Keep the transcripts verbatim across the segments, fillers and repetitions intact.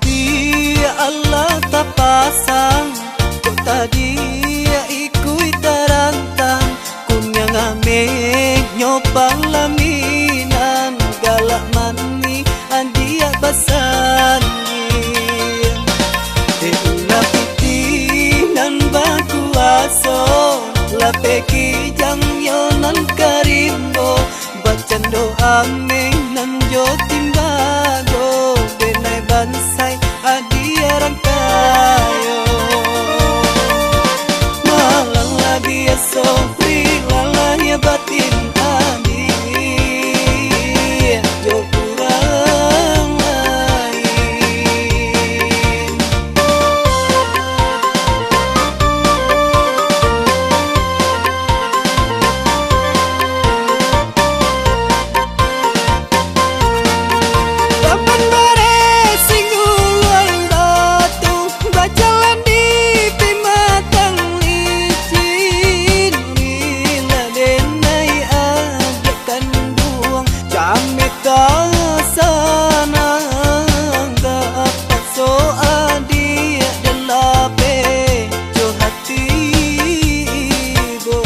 Di Allah tapasang, kok tadi ikuik tarantang, kuniang ameh nyo palaminan, galak manih adiak basandi. Dek ulah pitih nan bakuaso, lapeh kijang yo nan ka rimbo, bacando ameh nan jo timbago, denai bansaik adiak rang kayo. Malah lah biaso, rilah lahia batin adiak jo urang lain. Lapan bareh singguluang batu, bajalan di pimatang licin, rilah denai adiak kanduang, cameh tasanang, tapakso adiak den lapeh jo hati ibo.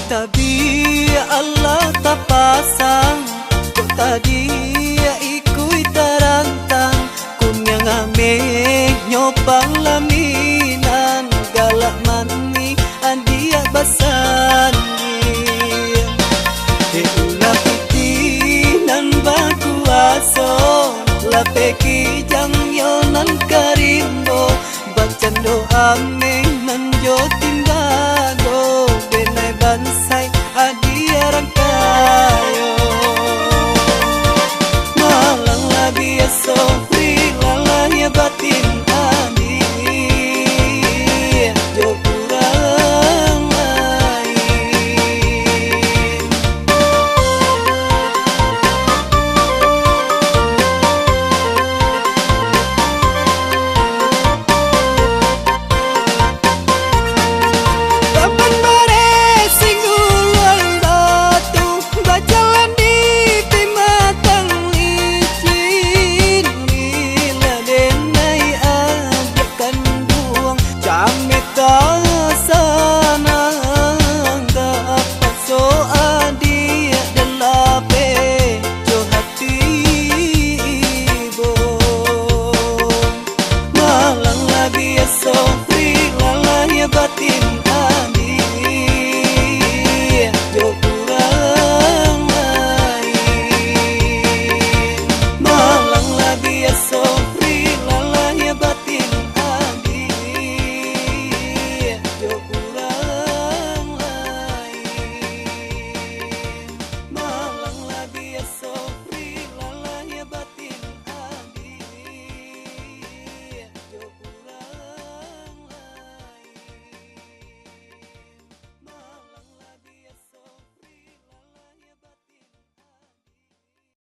Tabiak Allah tapasang, kok tadiak ikuik tarantang, kuniang ameh nyo palaminan, galak manih adiak basandi. Dek ulah pitih nan bakuaso, lapeh kijang yo nan ka rimbo, bacando ameh